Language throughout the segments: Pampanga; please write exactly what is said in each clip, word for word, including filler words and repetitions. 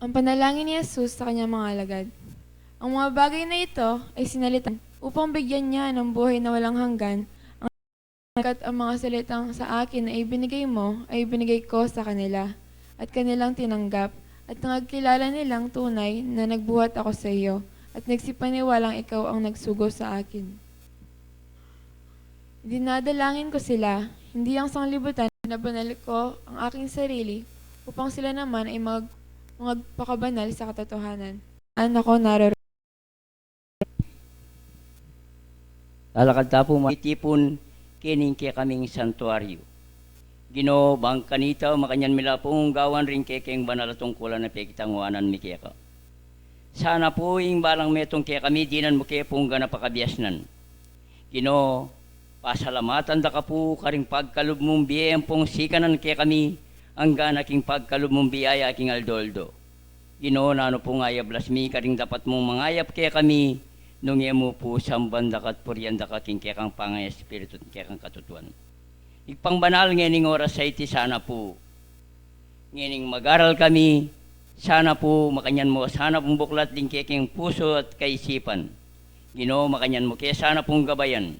Ang panalangin ni Jesus sa kanyang mga alagad. Ang mga bagay na ito ay sinalitan upang bigyan niya ng buhay na walang hanggan ang, at ang mga salitang sa akin na ibinigay mo ay ibinigay ko sa kanila, at kanilang tinanggap, at nagkilala nilang tunay na nagbuhat ako sa iyo, at nagsipaniwalang ikaw ang nagsugo sa akin. Dinadalangin ko sila, hindi ang sanglibutan. Binabanal ko ang aking sarili upang sila naman ay mag-, magpakabanal sa katotohanan. An ako naroro- Lalakad ta pu, ma-, itipun kening kekaming santuaryo. Ginu, bang kanita makanyan mi la pung gawan ring kekeng banal a tungkulan a pekitanguanan mi keka. Sana pu ing balang metung kekami dinan mu ke pung ganap a kabiasnan. Ginu, pasalamatan da ka pu karing pagkalub mung bie ampong sikanan kekami, anggana king pagkalub mung biyaya king aldo-aldo. Ginu, nanu pung ayablas mi karing dapat mung mangayap kekami, nung e mu pu samban da ka at purian da ka king kekang pangespiritu at kekang katutuan. Ibpang banal ngening oras a iti, sana pu ngening mag-aral kami, sana pu makanyan mu sana pung buklat ding kekeng pusu at kaisipan. Ginu, makanyan mu ke sana pung gabayan.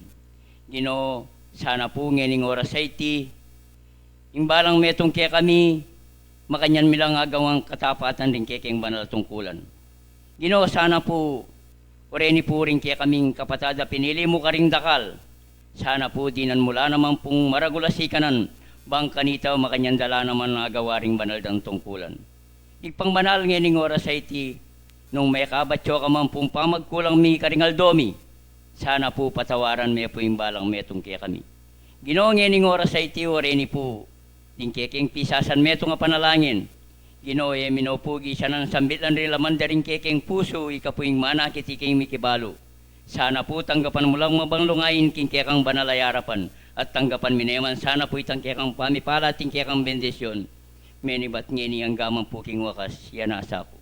Ginu, sana pu ngening oras a iti, ing balang metung kekami, makanyan mi lang agawang katapatan ring kekeng banal a tungkulan. Ginu, sana pu, oreni pu ring kekaming kapatad a pinili mu karing dakal. Sana pu dinan mu la naman pung maragul a sikanan, bang kanita makanyan da la naman agawa ring banal dang tungkulan. Ibpang banal ngening oras a iti, nung mekabat ya ka man pung pamagkulang mi karing aldo mi, sana pu patawaran me pu ing balang metung kekami. Ginu, ngening oras a iti, oreni pu ding kekeng pisasan metung a panalangin. Ginu, e mi no pu gisanan sambitlan ring laman da ring kekeng pusu, ika pu ing manakit, ika ing mikibalu. Sana pu tanggapan mu lang mabang lungayin king kekang banal a arapan, at tanggapan mi ne man sana pu itang kekang pamipala at ing kekang bendisyon, menibat ngeni angga man pu king wakas. Iya nasa ku.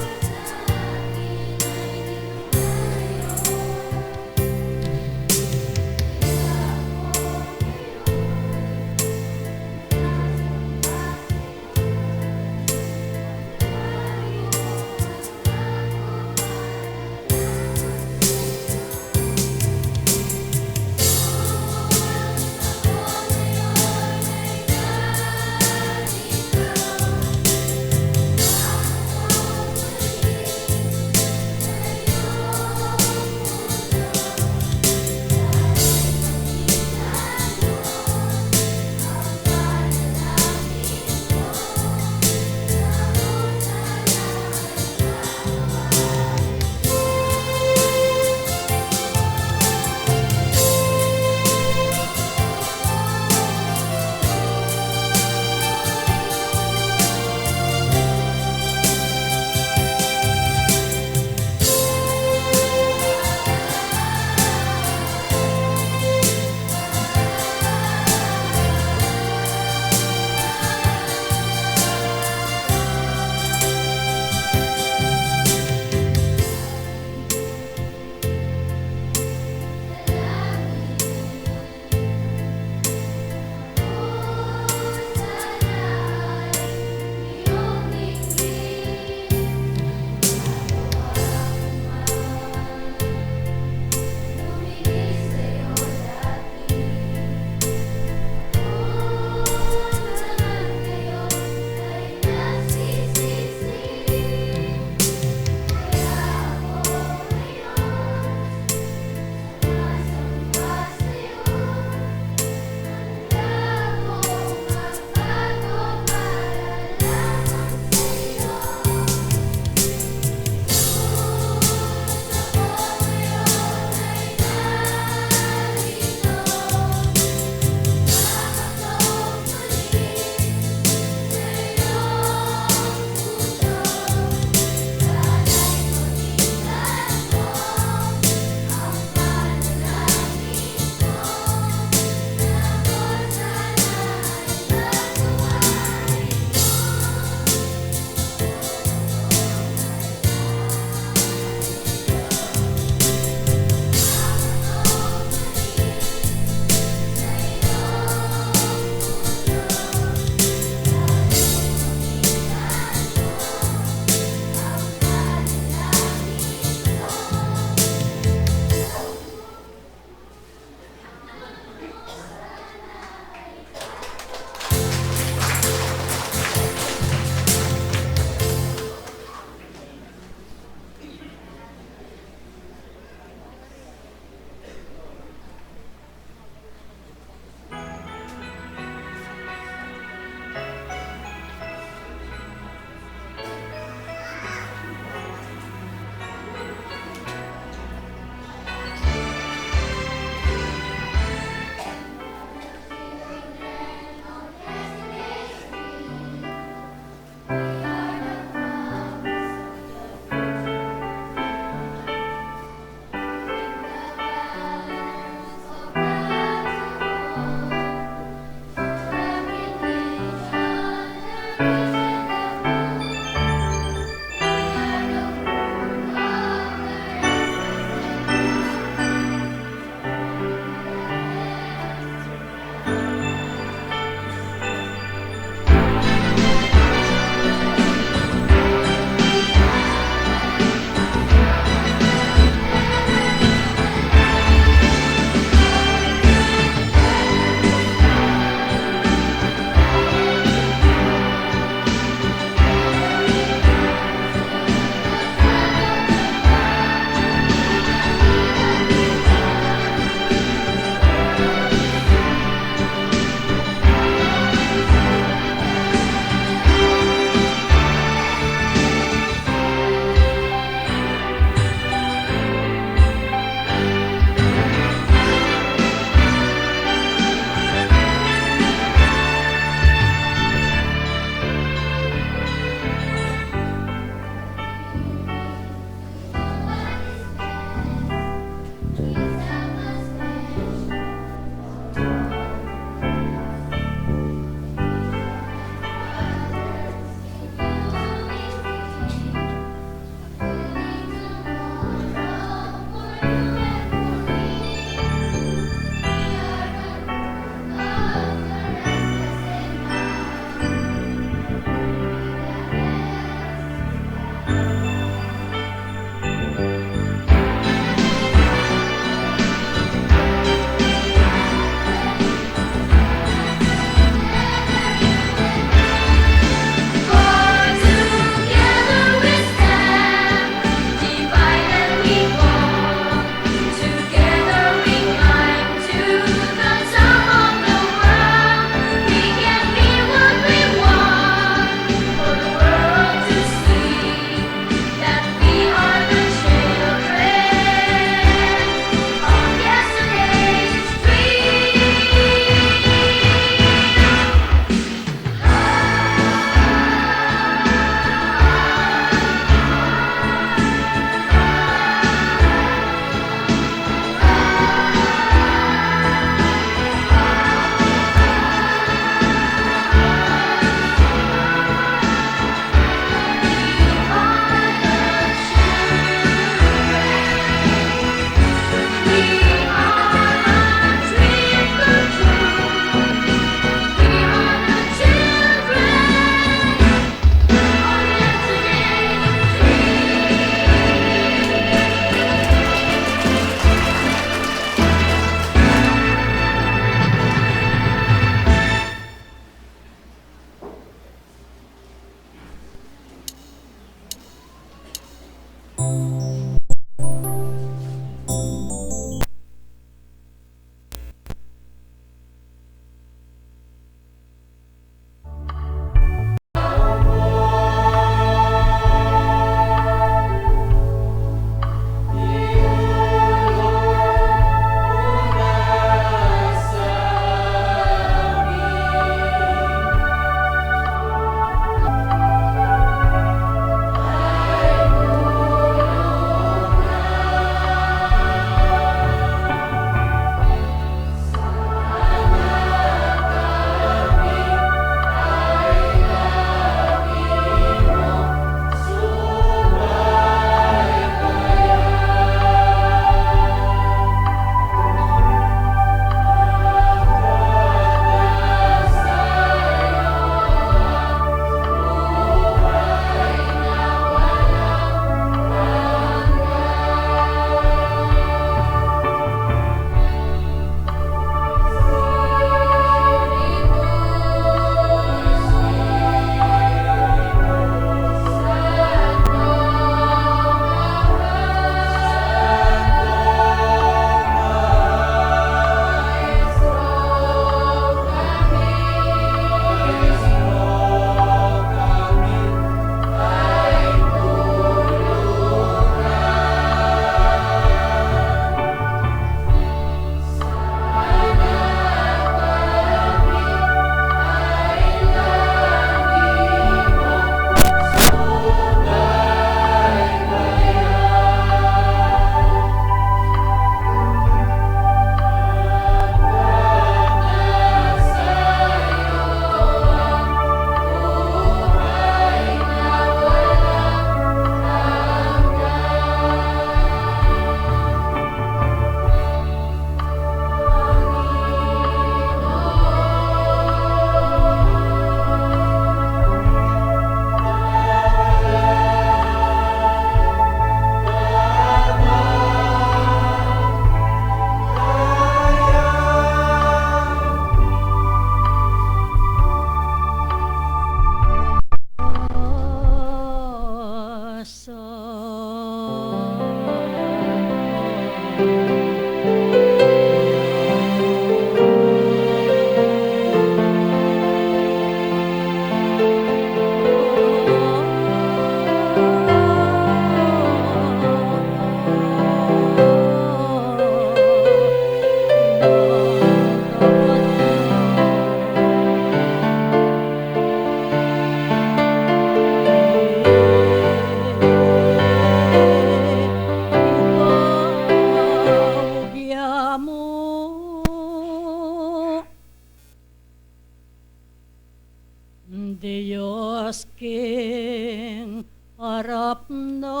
Dios king arap na,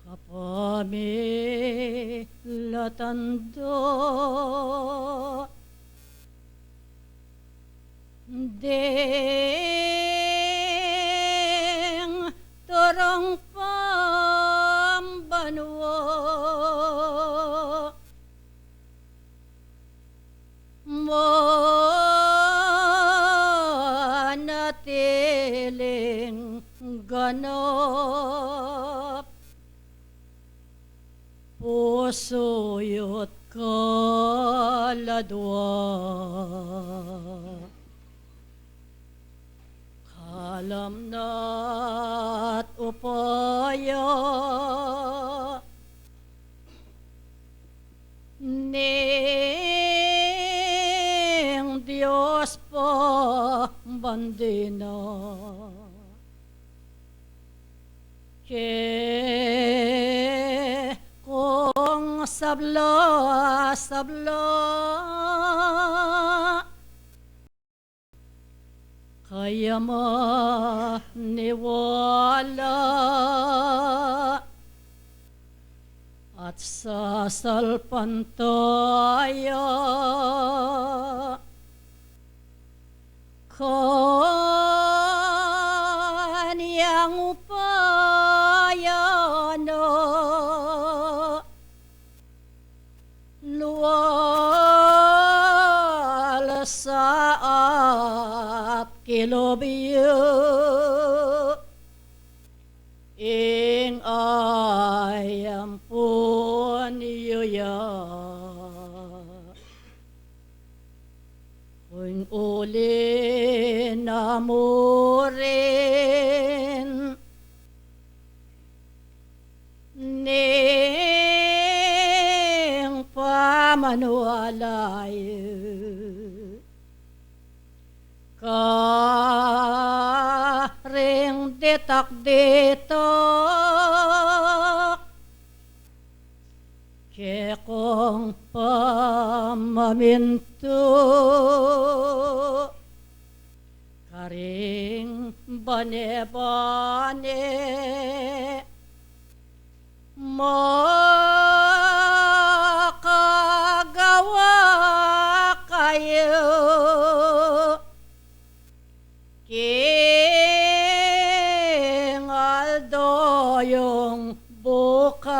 kapamilatan da ding turung pambanua, manatiling ganap pusu yu't kaladua, kalam na't upaya ning Dios pabandi na. Kekong sabla-sabla, kaya maniwala at sasalpantaya kanyang upaya na lual sa at kilub yu ing ayampun yu ya. King uli na murin ning pamaniwala yu karing ditak-ditak kekong pamamintu karing bane-bane makagawa kayu king aldo yung bukas,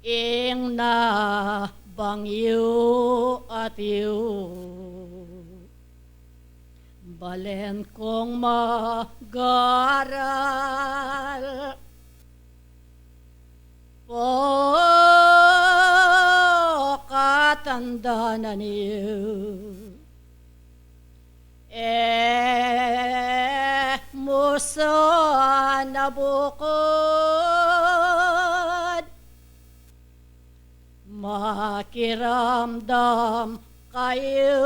ing nabang yu at yu. Balen kong mag-aral pakatandanan yu. E mu sana bukud makiramdam kayu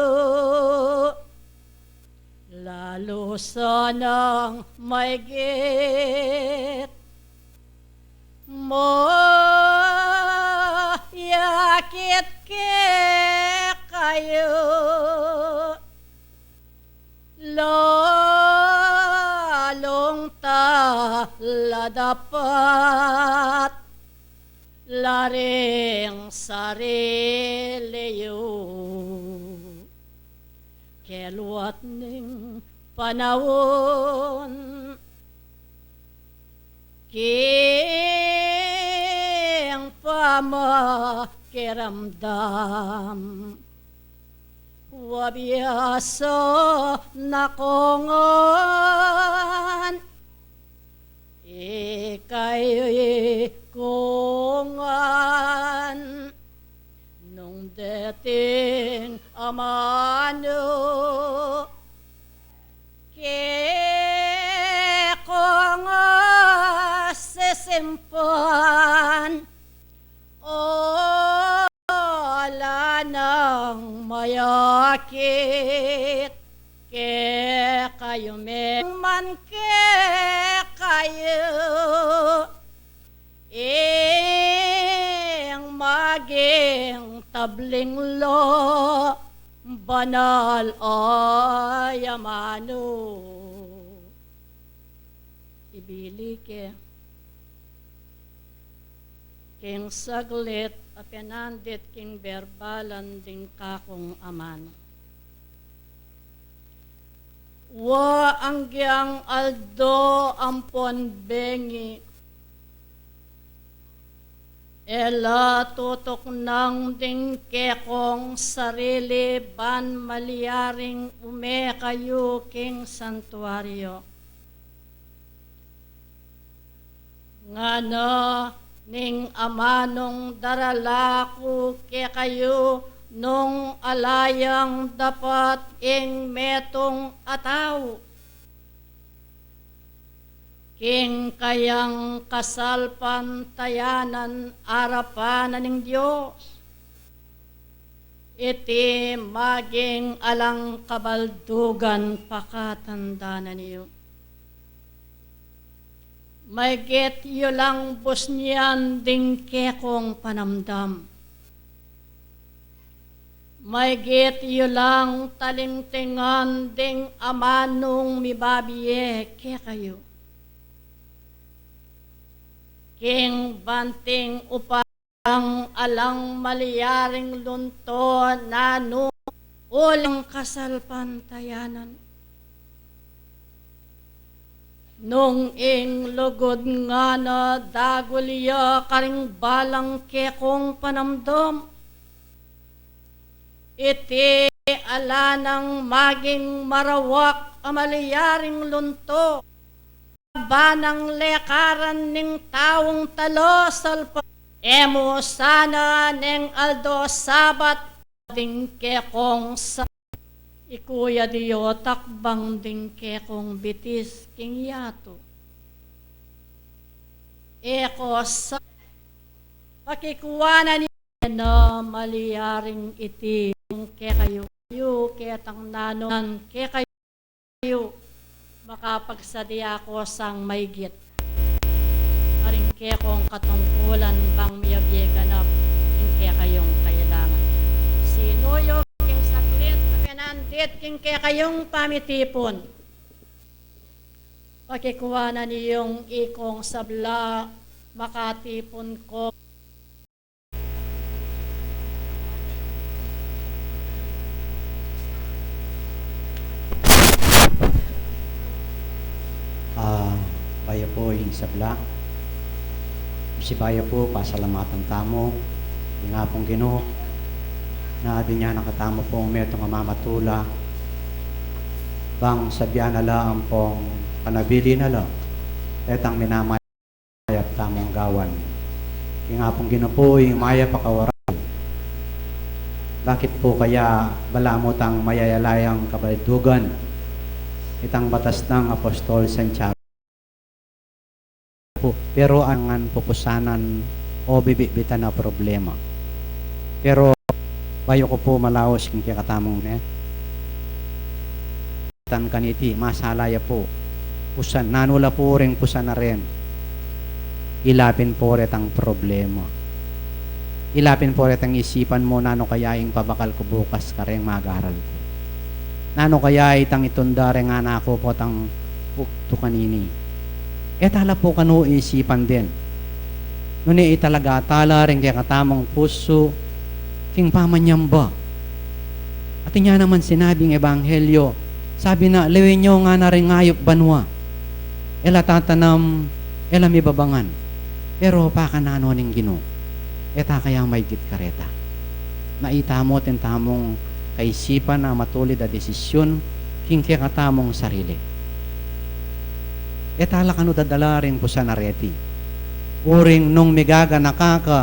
lalu sanang maigit mayakit kekayu, lalung taladapat la ring sarili yu. Keluat ning panaun king pamakiramdam, wabiasa na ku ngan ikayuy ku ngan nung deting amanu kekong sisimpan. Ala nang mayakit kekayu, meng man kekayu ing magi Ing tabling la, banal a amanu. Ibili ke king saglit a penandit king berbalan ding kakung amanu. Wa anggyang aldo ampon bengi, e la tutuknang ding kekong sarili ban malyaring ume kayu king santuario. Ngana ning amanung darala ku kekayu nung ala yang dapat ing metung a tau king kayang kasalpantayanan arapan na ning Dios. Iti maging alang kabaldugan pakatandanan yu. Maygit yu lang busnian ding kekong panamdam. Maygit yu lang talingtingan ding amanung mibabie kekayu. King banting upa ang alang malyaring lunto nanu uling kasalpantayanan. Nung ing lugud ngana dagul ya karing balang kekong panamdam, iti ala nang maging marawak a malyaring lunto. Banang lekaran ning taung tala salpa. E mu sana neng aldo Sabat ding kekong sa ikuya diyo takbang ding kekong bitis king yatu. E ko sa pakikuanan ni na malyaring iti kekayu, yu ketang nanung kekayu. Yu, makapagsadia ko sang maygit karing kekong katungkulan bang miyabie ganap ing kekayung kailangan. Sinuyuk king saglit a penandit king kekayung pamitipun. Pakikuanan yu ing ikong sabla, makatipun ko. Ah, bayu pu ing sabla. Sibayu pu, pasalamatan tamu ing Apung Ginu, na binyan na katamu pung metung a mamatula, bang sabian na la ampong panabilin na la itang minamay mayap tamung gawan. Ing Apung Ginu pu ing mayap a kawalan. Bakit pu kaya balamu tang mayayala yang kabaldugan itang batas nang Apostol Santiago? Pu, pero angan pupusanan o bibitbitan a problema. Pero bayu ku pu malaus king kekatamung ne tan kaniti, masala ya pu. Pusan, nanu la pu ring pusan a ren? Ilapin pu retang problema. Ilapin pu retang isipan mu, nanu kaya ing pabakal ku bukas kareng mag-aral ku? Nanu kaya itang itunda reng anak ku potang bugtu kanini? E tala pu kanu isipan den. Nune italaga tala ring kekatamung pusu king pamanyamba. Atin ya naman sinabing ebanghelyo, sabi na, lawen yu ngana ring ayup banua, e la tatanam, e la mibabangan. Pero pakananu ning Ginu? E ta kaya maygit kareta? Na itamu ing tamung kaisipan a matulid a desisyun king kekatamung sarili. E tala kanu dadala ring pusan a reti? Uring nung migaganaka ka,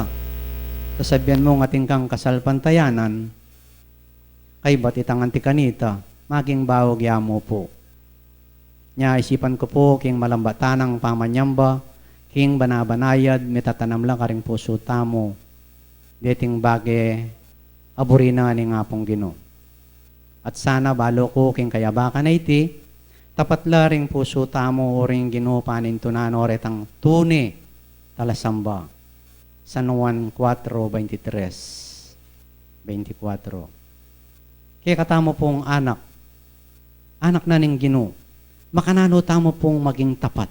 sasabian mung atin kang kasalpantayanan, kaybat itang anti kanita, maging baug ya mu pu. Nya isipan ku pu king malambatan nang pamanyamba, king bana-banayad mitatanam la karing pusu tamu deting bage a buri na ning Apung Ginu. At sana balu ku king kayabakan a iti, tapat la ring pusu tamu uring Ginu panintunan o retang tune talasamba. San Juan kuatro beintitres. Twenty-four. Kekatamu pung anak, anak na ning Ginu, makananu tamu pung maging tapat?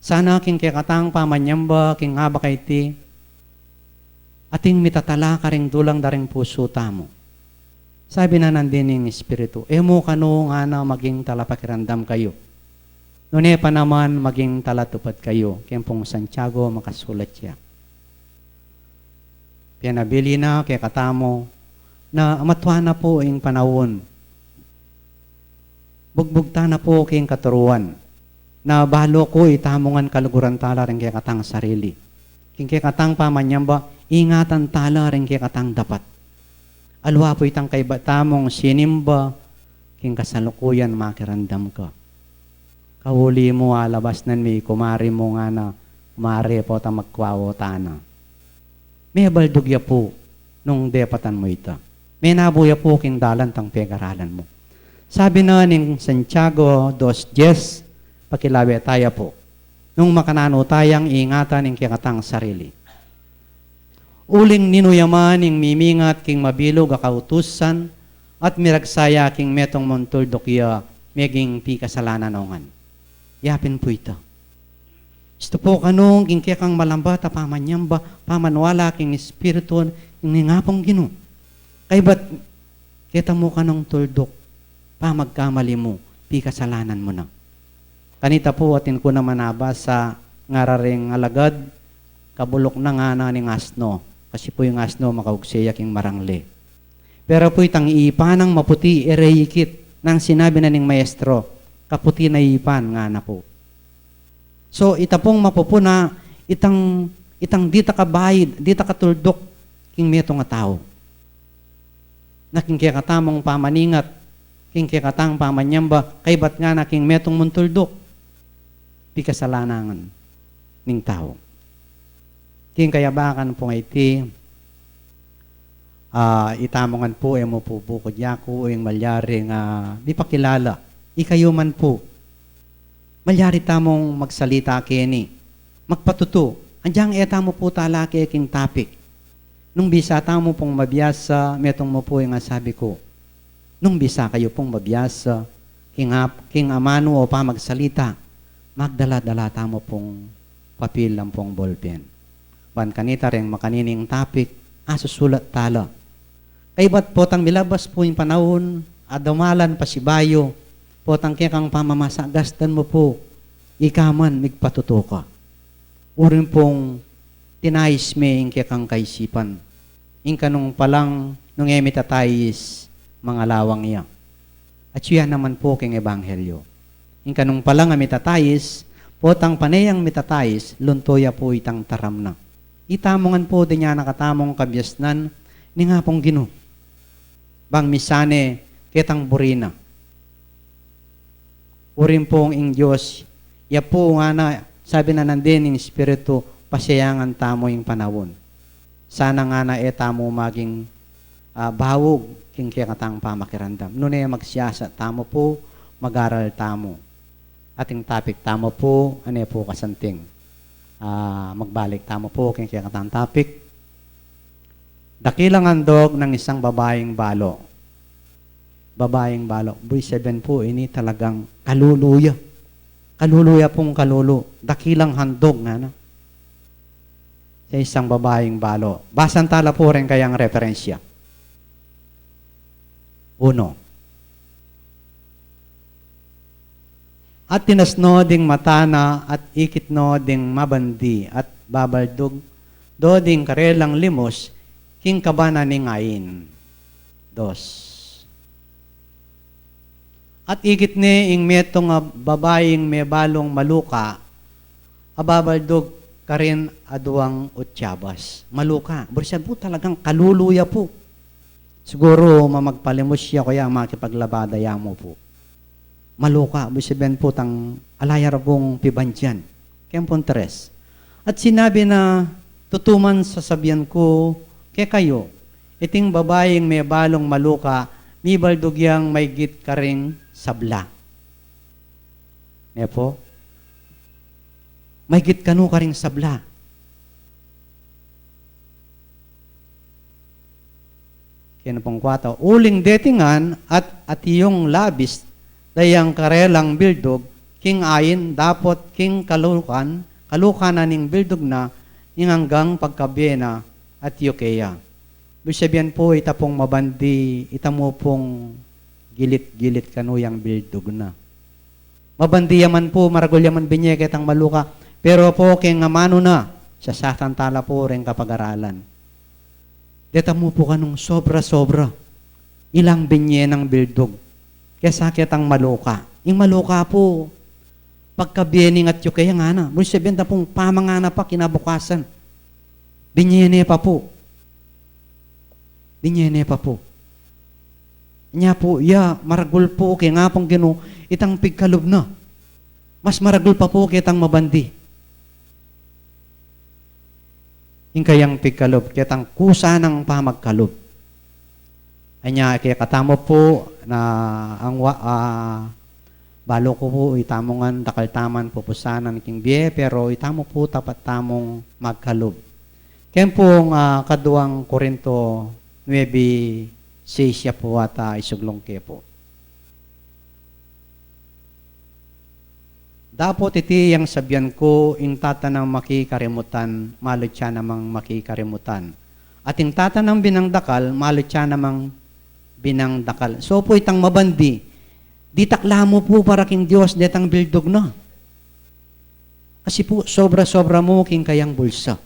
Sana king kekatang pamanyamba king abak a iti, ating mitatala karing dulang da ring pusu tamu. Sabi na nandin ning Espiritu, "E mu kanu ngana maging talapakiramdam kayu, nune pa naman maging talatupad kayu." Keng pung Santiago makasulat ya. Penabilin na kekatamu na matua na pu ing panaun. Bugbugtan na pu king katuruan. Na balu ku itamu ngan kaluguran tala ring kekatang sarili. King kekatang pamanyamba, ingatan tala ring kekatang dapat. Aliwa pu itang kaibat tamung sinimba, king kasalukuyan makiramdam ka. Kauli mu alabasnan me i kumari mu ngana, mare potang magkuawa tana. Mebaldug ya pu nung depatan mu ita. Menabu ya pu king dalan tang pegaralan mu. Sabi na ning Santiago dos diez, pakilawe taya pu, nung makananu tayang ingatan ing kekatang sarili. Uling ninu ya man ing mimingat king mabilug a kautusan at miragsa ya king metung mung tulduk, iya meging pikasalanan no ngan. Yapin pu ita. Istu pu kanu king kekang malambat a pamanyamba, pamaniwala king Espiritu ning Apung Ginu. Kaibat keta mu kanung tulduk, pamagkamali mu, pikasalanan mu na. Kanita pu atin ku naman abasa, ngara ring alagad, kabuluk na ngana ning asno, kasi pu ing asno makaugse ya king marangle. Pero pu itang ipanang maputi, e re ikit, nang sinabi na ning maestro, kaputi na ipan ngana pu. So, ita pung mapupuna, itang, itang dita kabaid, dita katulduk king metung a tau. Na king kekatamung pamaningat, king kekatang pamanyamba, kaibat ngana king metung mung tulduk, pikasalanan ning tau. King kayabakan pung iti, ah, itamu ngan pu, e mu pu bukud yaku ing malyaring mipakilala. Ikayu man pu, malyari tamung magsalita keni, magpatutu, anyang e tamu pu talake king topic. Nung bisa tamu pung mabiasa, metung mu pu ing asabi ku. Nung bisa kayu pung mabiasa king ap-, king amanu o pamagsalita, magdala-dala tamu pung papil ampong bolpen. Ban kanita reng makanining topic, asusulat tala. Kaibat potang milabas pu ing panaun, a dumalan pasibayu, potang kekang pamamasa, gastan mu pu, ika man migpatutu ka. Uring pung tinais me ing kekang kaisipan. Ing kanung palang nung e mitatais, mangalawang ya. At ya naman pu king ebanghelyo. Ing kanung palang a mitatais, potang pane yang mitatais, lunto ya pu itang taram na. Itamu ngan pu dinan a katamung kabiasnan ning Apung Ginu. Bang misane ketang buri na. Uring pung ing Dios, ya pu ngana, sabi na nandin ning Espiritu, pasayangan tamu ing panaun. Sana ngana e tamu maging, ah, baug king kekatang pamakiramdam. Nune magsiyasat tamu pu, mag-aral tamu. Ating topic tamu pu, ane pu kasanting, ah, magbalik tamu pu king kekatang topic. Dakilang handog ng isang babaeng balo. Babaeng balo. Ibig sabihin pu, ini talagang kalulu ya. Kalulu ya pung kalulu. Dakilang handog ngana. Sa isang babaeng balo. Basan tala pu ring kayang referensya. Uno. At tinas no ding mata na at ikit no ding mabandi at babaldug do ding karelang limus king kaba na ning ain. Dos. At ikit ne ing metung a babaing mebalung maluka, a babaldug karin aduang utyabas. Maluka. Ibig sabihin pu talagang kalulu ya pu. Siguru mamagpalimus ya o kaya makipaglabada ya mu pu. Maluka, ibig sabihin pu tang ala ya ra pung pibandian. Keng pung tres. At sinabi na, tutu man sasabian ku kekayu, iting babaing mebalung maluka, mibaldug yang maygit karing sabla. Ne pu? Maygit kanu karing sabla. Kena pung kwatro, uling detingan at atiu yang labis dayang karelang bildug king ain, dapot king kalukan, kalukan na ning bildug na ing anggang pagkabie na atiu keya. Ibig sabihin pu, ita pung mabandi, ita mu pung gilit-gilit kanu yang bildug na. Mabandi ya man pu, maragul ya man binie ketang maluka, pero pu king amanu na, sasaktan tala pu ring kapag-aralan. Deta mu pu kanung sobra-sobra ilang binie nang bildug kesa ketang maluka. Ing maluka pu, pagkabie ning atiu keya ngana, ibig sabihin ta pung pamangan na pa kinabukasan. Binie ne pa pu. Binie ne pa pu. Nya pu, ya, maragul pu king Apung Ginu itang pigkalub na. Mas maragul pa pu ketang mabandi. Ing kayang pigkalub, ketang kusa nang pamagkalub. Anya, kekatamu pu na ang wa-, ah, balu ku pu, itamu ngan dakal taman pupusanan king bie, pero itamu pu dapat tamung magkalub. Ken pung, ah, kaduang Korinto nuebe seis ya pu ata isuglung ke pu. Dapot iti yang sabian ku, ing tatanang makikarimutan, malatsa namang makikarimutan. At ing tatanang binang dakal, malatsa namang binang dakal. So pu itang mabandi, ditak la mu pu para king Dios detang bildug na. Kasi pu, sobra-sobra mu king kayang bulsa.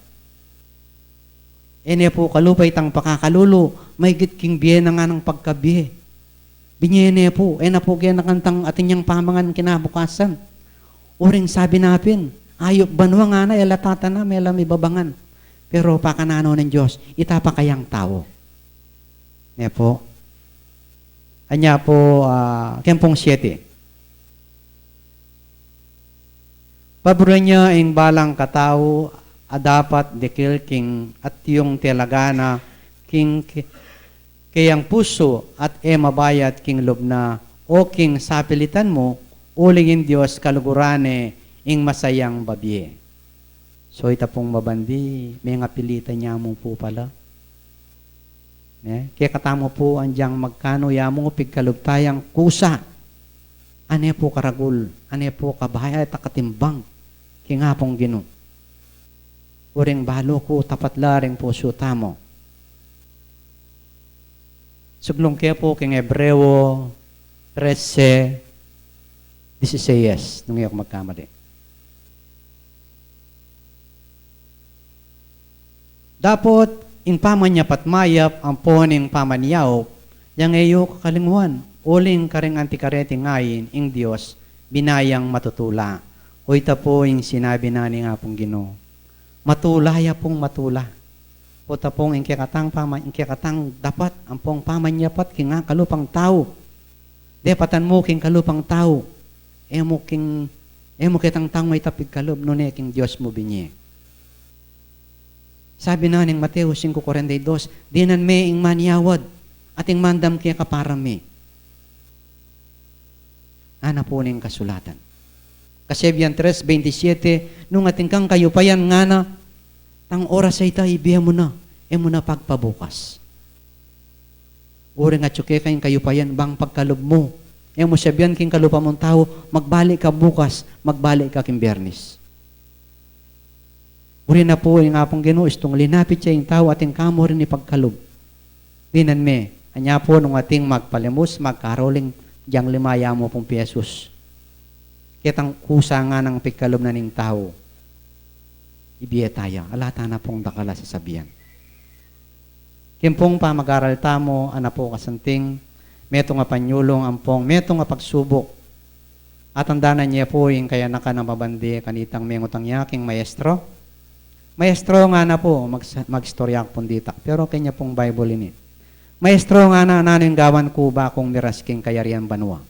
E ne pu kalupa itang pakakalulu, maigit king bie na nganang pagkabie. Binie ne pu, e na pu kena kantang atin yang pamangan kinabukasan. Uring sabi na pin, ayup banua ngana, e la tatanam, e la mibabangan. Pero pakananu ning Dios, ita pa kayang tau. Ne pu. Anya pu, ah, ken pung siete. Paburen ya ing balang katau a dapat dikil king atiu yang talaga na king ke-, keyang pusu at e mabayat king lub na o king sapilitan mu, uling ing Dios kaluguran ne ing masayang babie. So ita pung mabandi, mengapilitan ya mu pu pala. Ne? Kekatamu pu, anjang magkanu ya mu pigkalub tayang kusa. Ane pu karagul, ane pu kabayat a katimbang king Apung Ginu. Uring balu ku dapat la ring pusu tamu. Suglung ke pu king Hebreo trese dieciséis, nung e ku magkamali. Dapot ing pamanyapat mayap ampon ing pamanyaup, yang e yu kakalingwan, uling karing anti kareti ngeni ing Dios, bina yang matutula. O ita pu ing sinabi na ning Apung Ginu. Matula ya pung matula. O ita pung ing kekatang pama-, ing kekatang dapat, ampong pamanyapat king kalupang tau. Depatan mu king kalupang tau. E mu king, e mu ketang tau mayta pigkalub, nune king Dios mu binie. Sabi na ning Mateo singko kuarenta y dos, "Dinan me ing manyawad, at ing mandam keka para mi." Ana pu ning kasulatan. Kasebian tres veintisiete, "Nung atin kang kayupayan ngana, tang oras a ita ibie mu na, e mu na pagpabukas." Uring atyu keka ing kayupayan bang pagkalub mu. E mu sabian king kalupa mung tau, magbalik ka bukas, magbalik ka king Biyernes. Uri na pu ing Apung Ginu, istung linapit ya ing tau atin kamu rin ipagkalub. Dinan me, anya pu nung atin magpalimus, magkaroling, dyang lima ya mu pung pesus. Ketang kusa nganang pigkalub na ning tau. Ibie taya, ala tana pung dakal a sasabian. King pung pamag-aral tamu, ana pu kasanting, metung a panyulung ampong, metung a pagsubuk. Atandanan ye pu ing kayanakan a mabandi kanitang mengutang ya king maestro. Maestro ngana pu, mag-, mag-istorya ku pung ditak, pero kenya pung Bible ini. Maestro ngana, nanu ing gawan ku ba kung miras king kayarian banua?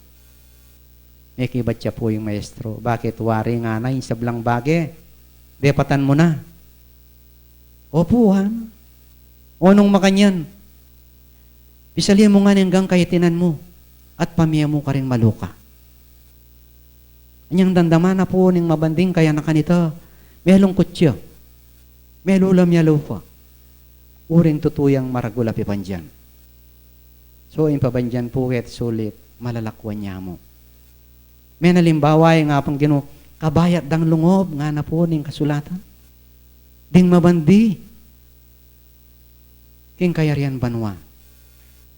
Mekibat ya pu ing maestro, "Bakit wari ngana ing sablang bage? Depatan mu na." "Opu," ngana. "O nung makanyan, pisali mu ngan ing kayatinan mu at pamie mu karing maluka." Anyang damdaman na pu ning mabanding kayanakan ita, melungkut ya, melulam ya lupa. Uring tutu yang maragul a pipandian. So, ing pabandian pu keti sulip, malalakuan ya mu. Meng alimbawa, ing Apung Ginu, kabayat dang lungub, ngana pu ning kasulatan. Ding mabandi king kayarian banua.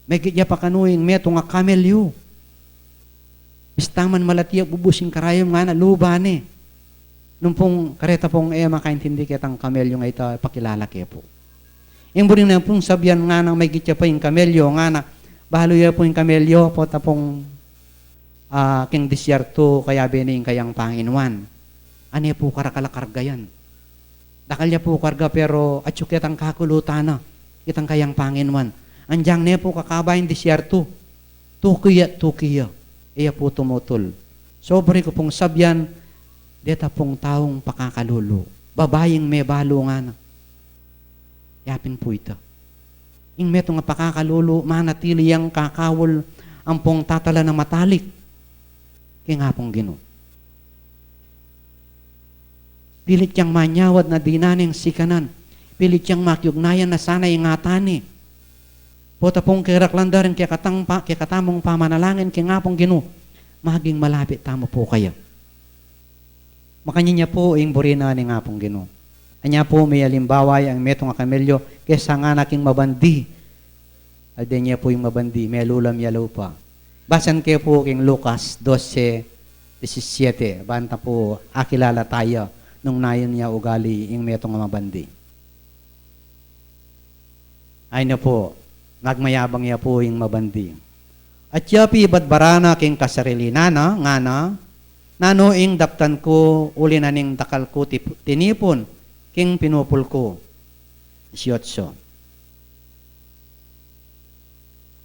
Migit ya pa kanu ing metung a kamelyu. Bista man malati ya bubus ing karayum ngana, luba ne. Nung pung kareta pung e makaintindi ketang kamelyu nga ita, pakilala ke pu. Ing buri na pung sabian ngana, migit ya pa ing kamelyu ngana, balu ya pu ing kamelyu, pota pung, ah, king disyertu, kayabe ne ing kayang panginuan. Ane pu karakal a karga yan. Dakal ya pu karga, pero atyu ketang kakulutan na, itang kayang panginuan. Anyang ne pu kakaba ing disyertu, tuki ya, tuki ya. E ya pu tumutul. So, buri ku pung sabian, deta pung taung pakakalulu. Babaing mebalu ngana. Ya pin pu ita. Ing metung a pakakalulu, manatili yang kakawul ampong tatala na matalik king Apung Ginu. Pilit yang manyawad na dinan ing sikanan. Pilit yang makiugnayan na sana ing ingatan ne. Pota pung keraklan da ring kekatang pa, kekatamung pamanalangin king Apung Ginu, maging malapit tamu pu kaya. Makanyan ya pu ing buri na ning Apung Ginu. Anya pu, meng alimbawa ya ing metung a kamelyu, kesa ngana king mabandi. Alden ya pu ing mabandi, melulam ya lupa. Basan ke pu king Lucas dose disisiete, ban ta pu akilala taya nung nanu ya ugali ing metung a mabandi. Ay na pu, magmayabang ya pu ing mabandi. At ya pibadbaran na king kasarili na, ngana, nanu ing daptan ku uli na ning dakal ku tip-, tinipun king pinupul ku. Dieciocho.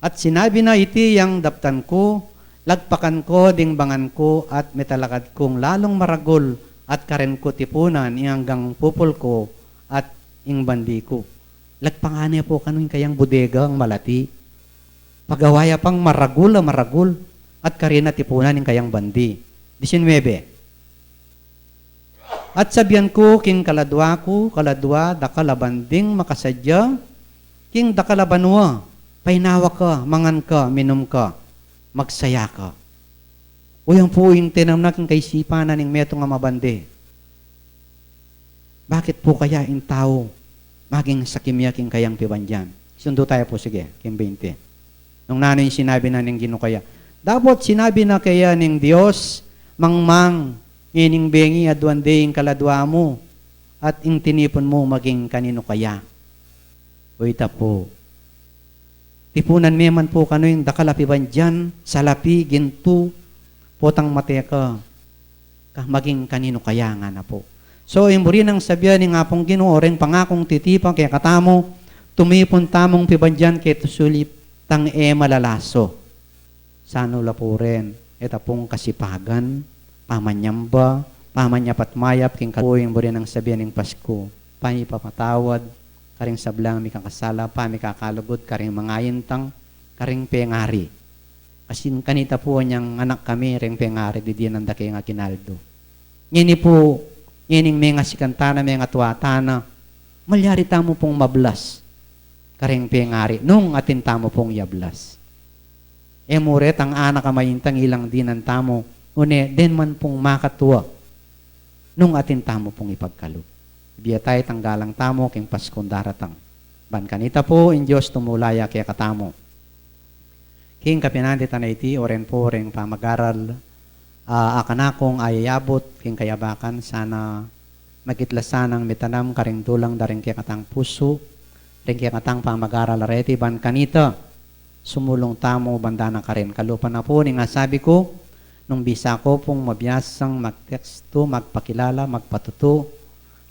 At sinabi na, iti yang daptan ku, lagpakan ko ding bangan ku at mitalakad kung lalung maragul at karen ku tipunan ing anggang pupul ku at ing bandi ku. Lagpakan ne pu kanu ing kayang bodega a malati. Pagawa ya pang maragul a maragul at karen na tipunan ing kayang bandi. Diecinuebe. At sabian ku king kaladua ku, kaladua, dakal a banding makasadya king dakal a banua, painawa ka, mangan ka, minum ka, magsaya ka. O, yan pu ing tinamnak king kaisipan na ning metung a mabandi. Bakit pu kaya ing tau maging sakimya king kayang pibandian? Sundu taya pu, sige, king twenty. Nung nanu ing sinabi na ning Ginu kaya? Dapot sinabi na kaya ning Dios, Mangmang, ngening bengi aduan de ing kaladua mu, at ing tinipun mu maging kaninu kaya? O, ita pu. Tipunan me man pu kanu ing dakal a pibandian, salapi, gintu, potang mateka, ka maging kaninu kaya, ngana pu. So, ing buri nang sabian ning Apung Ginu, o reng pangakung titipa kekatamu, tumipun tamung pibandian keti sulip tang e malalaso. Sanu la pu ren, e ta pung kasipagan, pamanyamba, pamanyapat mayap king kaluguran. Buri nang sabian ning Pasku, pamipapatawad karing sablang mikakasala, pamikakalugud karing mangaintang, karing pengari. Kasi kanita pu, anyang anak kami, reng pengari, didinan da keng aginaldo. Ngeni pu, ngening mengasikan tana, mengatua tana, malyari tamu pung mablas karing pengari nung atin tamu pung yablas. E mu retang anak a maintang ilang dinan tamu, une, den man pung makatua nung atin tamu pung ipagkalub. Bie tayu tanggalang tamu king Paskung daratang. Ban kanita pu, ing Dios tumula ya kekatamu. King kapinantitan a iti, o ren pu reng pamagaral, a, a kanakung ayayabut king kayabakan, sana magitla sanang mitanam karing dulang da ring kekatang pusu, ring kekatang pamagaral a reti ban kanita, sumulung tamu banda na karin. Kalupa na pu ning asabi ku, nung bisa ko pung mabiasang magtekstu, magpakilala, magpatutu,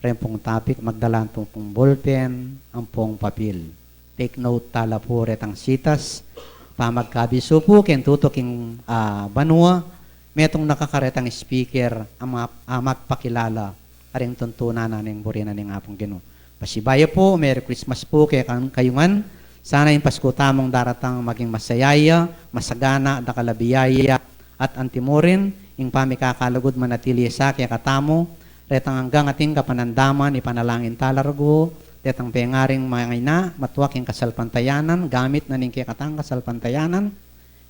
ren pung topic, magdala pu pung bolpen ampong papil. Take note tala pu retang sitas, pamagkabisu pu keng tutu king, a, banua, metung na kakaretang speaker a ma-, a magpakilala karing tuntunan na ning buri na ning Apung Ginu. Pasibayu pu, Merry Christmas pu kekayu ngan. Sana ing Pasku tamung daratang maging masaya ya, masagana, dakal a biyaya, at antimurin, ing pamikakalugud manatili sa kekatamu, retang anggang ating kapanandaman, ipanalangin tala rugu, Detang pengaring mangaina, matua king kasalpantayanan, gamit na ning kekatang kasalpantayanan,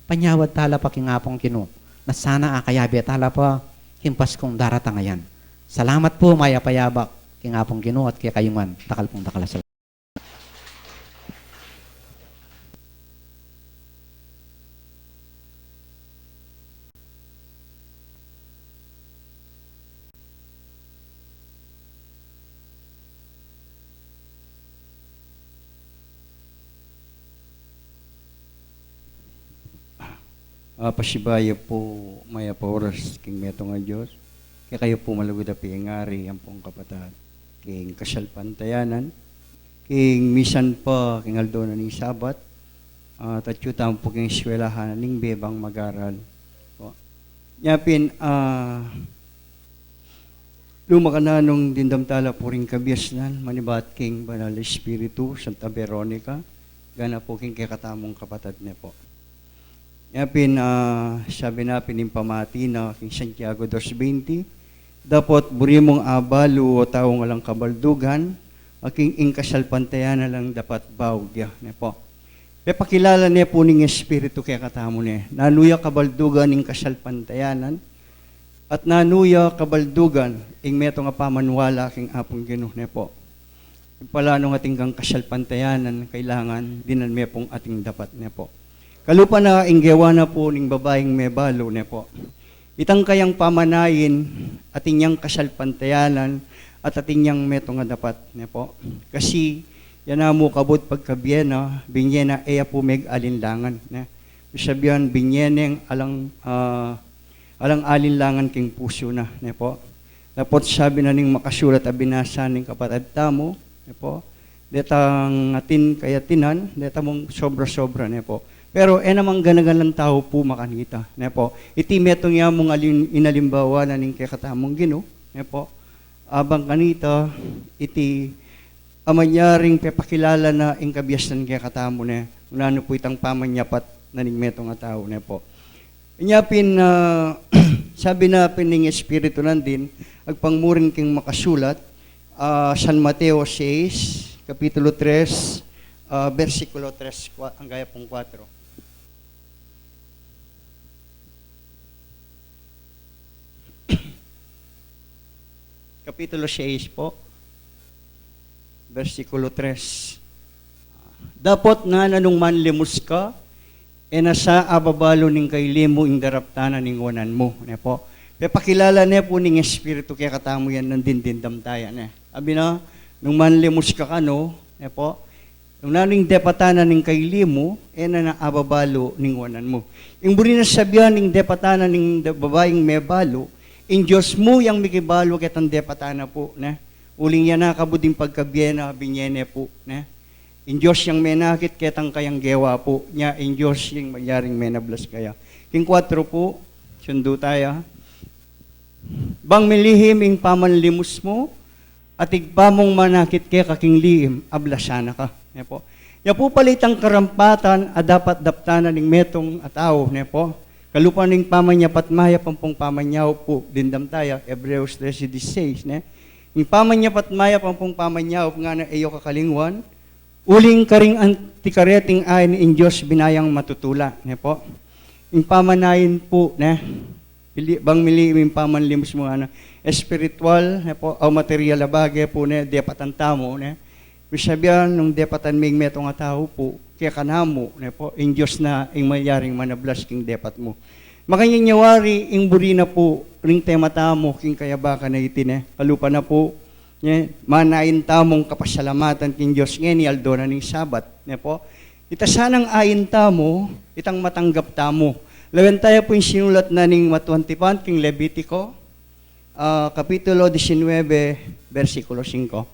panyawad tala pa king Apung Ginu, na sana akayabe tala pa king Paskung daratang a yan. Salamat pu, mayap a yabak king Apung Ginu at kekayu ngan, dakal pung dakal a salamat. Ah, pasibayu pu, mayap a oras king metung a Dios. Kekayu pu malugud a pengari, ampong kapatad, king kasalpantayanan, king misan pa king aldo na ning Sabat, ah, at atyu tamu pu king eskwelahan ning bebang mag-aral. Po. Nya pin, ah, lumakananung dimdam tala pu ring kabiasnan, manibat king Banal a Espiritu, Santa Veronica, gana pu king kekatamung kapatad ne po. Nya pin, ah, sabi na pin ning pamati na king Santiago dos veinte, dapot buri mung abalu o taung alang kabaldugan, a king ing kasalpantayanan lang dapat baug ya, ne po. Pepakilala ne pu ning Espiritu kekatamu ne, nanu ya kabaldugan ing kasalpantayanan, at nanu ya kabaldugan ing metung a pamaniwala king Apung Ginu, ne po. Pala nung atin kang kasalpantayanan, kailangan dinan me pung atin dapat, ne po. Kalupa na ing gewa na pu ning babaing mebalu, ne po. Itang kayang pamanayin, atin yang kasalpantayanan, at atin yang metung a dapat, ne po. Kasi, ya na mu kabud pagkabie na, binye na e ya pu megalinlangan, ne. Sabian, binye neng alang, ah, alang alinlangan king pusu na, ne po. Dapot sabi na ning makasulat a binasa ning kapatad tamu, ne po, detang atin kayatinan, deta mung sobra-sobra, ne po. Pero e namang gana-ganang tau pu makanita, ne po. Iti metung ya mung alin-, inalimbawa na ning kekatamung Ginu, ne po. Abang kanita, iti a manyaring pepakilala na ing kabiasnan kekatamu ne, nung nanu pu itang pamanyapat na ning metung a tau, ne po. Inya pin, ah, sabi na pin ning Espiritu nandin, agpang murin king makasulat, ah, San Mateo sais, kapitulo tres, ah, bersikulo tres, kwa-, angga ya pung kwatro. Kapitulo sais po, bersikulo tres. Dapot ngana nung manlimus ka, e na sa ababalu ning kaili mu ing daraptan na ning wanan mu, ne po. Pepakilala ne pu ning Espiritu kekatamu yan nung dimdam taya, ne. Abi na, nung manlimus ka kanu, ne po, nung nanu ing depatan na ning kaili mu, e na na ababalu ning wanan mu. Ing buri na sabian ning depatan na ning da-, babaing mebalu, ing Dios mu yang mikibalu ketang depatan na pu, ne. Uling ya na kabud ing pagkabie na, binye ne pu, ne. Ing Dios yang menakit ketang kayang gewa pu, nya ing Dios yang mayaring menablas kaya. King kwatro pu, sundu taya. Bang milihim ing pamanlimus mu, at Ibpa mung manakit keka king lihim, ablasan na ka, ne po. Ya pu pala itang karampatan a dapat daptan na ning metung a tau, ne po. Kalupa ning pamanyapat mayap ampong pamanyaup pu, dimdam taya, Hebreos trese dieciséis, ne. Ing pamanyapat mayap ampong pamanyaup ngana e yu kakalingwan, uling karing anti kareting ain ing Dios binayang matutula, ne po. Ing pamanayin pu, ne. Pili-, bang mili ing pamanlimus mu ngana, espiritual, ne po, aw material a bage pu, ne, depatan tamu, ne. Misabian, nung depatan me ing metung a tau pu, kekanamu, ne po, ing Dios na ing mayaring manablas king depat mu. Makanyan ya wari, ing buri na pu, ring tema tamu, king kayabakan a iti, ne. Kalupa na pu, ne, manain tamung kapasalamatan king Dios ngeni, aldo na ning Sabat, ne po. Ita sanang ain tamu, itang matanggap tamu. Lawen taya pu ing sinulat na ning Matuang Tipan king Levitico, ah, kapitulo disinwebe, bersikulo singko.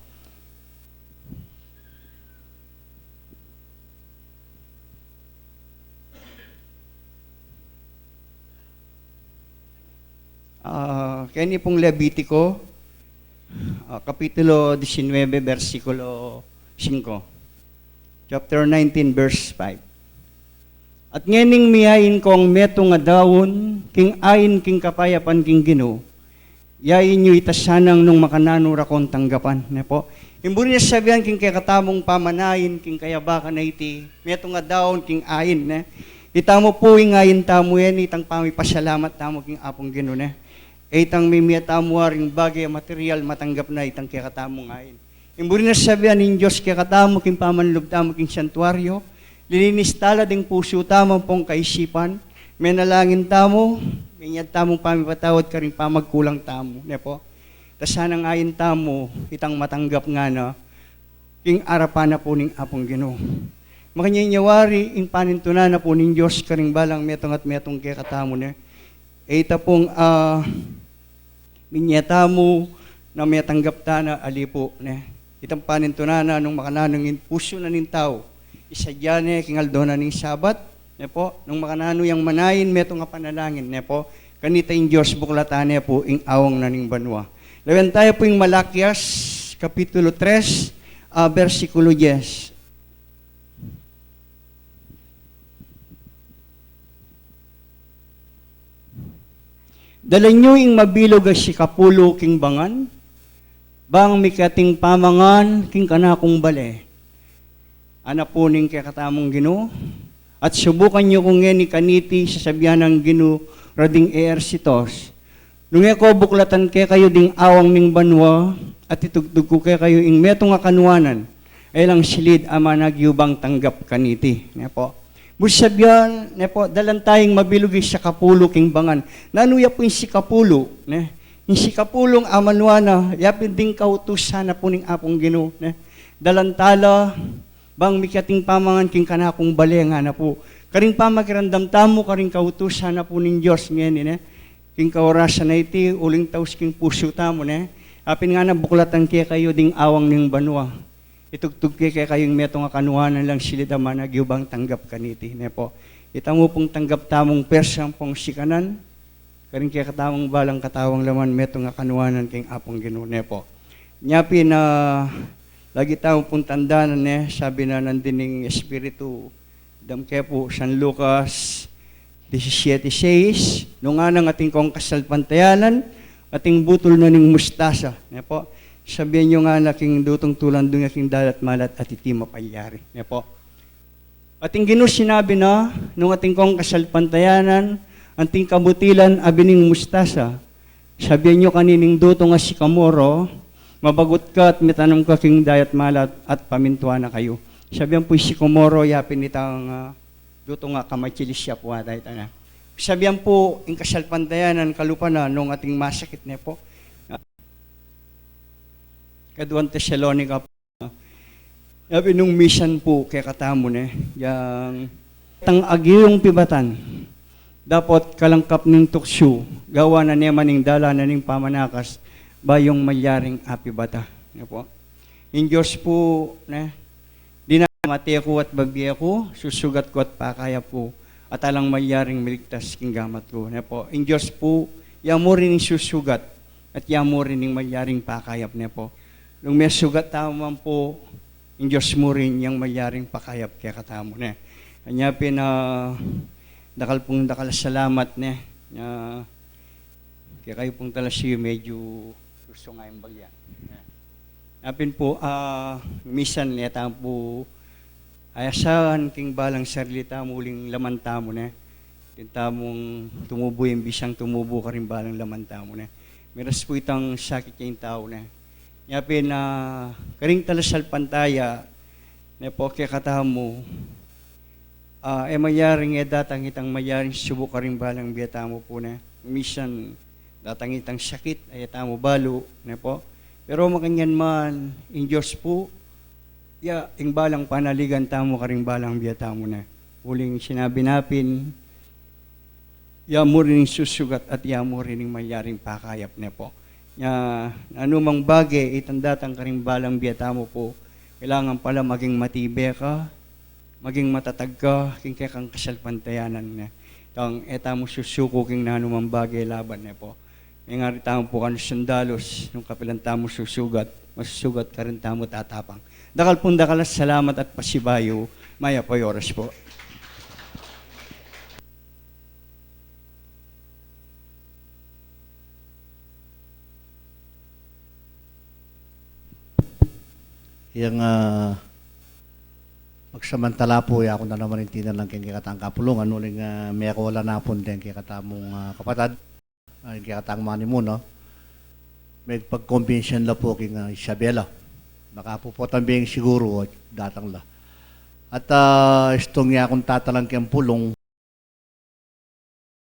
Ah, keni pung Levitico, ah, kapitulo disinwebe, bersikulo singko. Chapter nineteen, verse five. At ngening miyain kong metung a daun, king ain king kapayapan king Ginu, yain yu ita sanang nung makananu ra kong tanggapan, ne po. Ing buri na sabian king kekatamung pamanain, king kayabakan a iti, metung a daun king ain, ne? Itamu pu ing ain tamu, e, itang pamipasalamat tamu king Apung Ginu, ne? E itang mimie tamu a ring bage a material, matanggap na itang kekatamung ain. Ing buri na sabian ning Dios kekatamu king pamanlub tamu king santuario, lininis tala ding pusu tamu ampong kaisipan, menalangin tamu, minyad tamung pamipatawad karing pamagkulang tamu, ne pu? Ta sanang ain tamu itang matanggap ngana king arapan na pu ning Apung Ginu. Makanyan ya wari ing panintunan na pu ning Dios karing balang metung at metung kekatamu, ne? E ita pung, ah, minyatamu na metanggap tana ali pu, ne? Itang panintunan na nung makananu ing pusu na ning tau, isadya ne king aldo na ning Sabat, ne pu? Nung makananu yang manain metung a panalangin, ne pu? Kanita ing Dios buklatan ne pu ing awang na ning banua. Lawen taya pu ing Malakias, Kapitulo tres, ah, bersikulo diyes. Dalan yu ing mabilug a sikapulu king bangan, bang mikating pamangan king kanakung bale, ana pu ning kekatamung Ginu, at subukan yu ku ngeni kaniti, sasabian nang Ginu ra ding eersitos. Nung e ko buklatan kekayu ding awang ning banua, at itugtug ku kekayu ing metung a kanuanan, e lang silid a managyubang tanggap kaniti, ne pu? Buri sabian, ne pu, dalan taya ing mabilug a sikapulu king bangan. Nanu ya pu ing sikapulu, ne? Ing sikapulung amanuan na, yapin ding kautusan na pu ning Apung Ginu, ne? Dalan tala, bang mikating pamangan king kanakung bale, ngana pu. Karing pamakiramdam tamu karing kautusan na pu ning Dios ngeni, ne? King kaorasan a iti, uling taus king pusu tamu, ne? Apin ngana, buklatan kekayu ding awang ning banua. Itugtug ke kekayu ing metung a kanuanan, e lang silid a managyubang tanggap kaniti, ne pu? Itamu pung tanggap tamung pwersa ampong sikanan karing kekatamung balang katawan, laman metung a kanuanan king Apung Ginu, ne pu? Nya pin, ah, lagi tamu pung tandanan, ne, sabi na nandin ning Espiritu, damke pu, San Lucas disisiete seis, nung nganang atin kong kasalpantayanan, atin butul na ning mustasa, ne pu? Sabian yu ngana king dutung tulandung ya king dalat malat at iti mapalyari, ne pu? Atin Ginu sinabi na, nung atin kong kasalpantayanan, anting kabutilan a bining mustasa, sabian yu kanining dutung a sikomoro, mabagut ka at mitanam ka king dayat malat at pamintuan na kayu. Sabian pu ing sikomoro, yapin itang, ah, dutung a kamatsilis ya pu ata ita na. Sabian pu ing kasalpantayanan, kalupa na nung ating masakit, ne pu? Kaduang Tesalonica, yapin nung misan pu kekatamu, ne, yang tang agyung pibatan, dapot kalangkap ning tuksu, gawa na ne man ing dalan na ning pamanakas, bayung malyaring apibata, ne pu? Ing Dios pu, ne, dinamate ku at babie ku, susugat ku at pakayap ku, at alang malyaring miligtas king gamat ku, ne pu? Ing Dios pu, ya mu rin ing susugat, at ya mu rin ing malyaring pakayap, ne pu? Nung mesugat tamu man pu, ing Dios mu rin yang malyaring pakayap kekatamu, ne? Anya pin, ah, dakal pung dakal a salamat, ne? Ah, kekayu pung talasiyu, medyu lusung ing bagya, ne? Anya pin pu, ah, misan, ne, tamu pu ayasan king balang sarili tamu uling laman tamu, ne? Atin tamung tumubu, ing bisang tumubu karing balang laman tamu, ne? Miras pu itang sakit ya ing tau, ne? Nya pin, ah, karing talasalpantaya, ne pu, kekatamu, ah, e malyaring e datang itang malyaring subuk karing balang bie tamu pu, ne? Misan datang itang sakit a e tamu balu, ne pu? Pero makanyan man, ing Dios pu, ya ing balang panaligan tamu karing balang bie tamu, ne? Uling sinabi na pin, ya mu rin ing susugat at ya mu rin ing malyaring pakayap, ne pu? Nya, nanu mang bage itang datang karing balang bie tamu pu, kailangan pala maging matibe ka, maging matatag ka king kekang kasalpantayanan, ne? Tang e tamu susuku king nanu mang bage laban, ne pu? Mengari tamu pu kanu sundalus, nung kapilan tamu susugat, masusugat karin tamu tatapang. Dakal pung dakal a salamat at pasibayu, mayap a oras pu. Yang, ah, pagsamantala pu, ya ku na naman ing tinalang keng kekatang kapulungan, uling, ah, meko la na pu deng kekatamung, ah, kapatad, ah, ing kekatang manimuna. Megpagkumbinsi la pu king, ah, Isabela. Baka pu potang bing siguru, o, datang la. At, ah, istung ya kung tatalang keng pulung,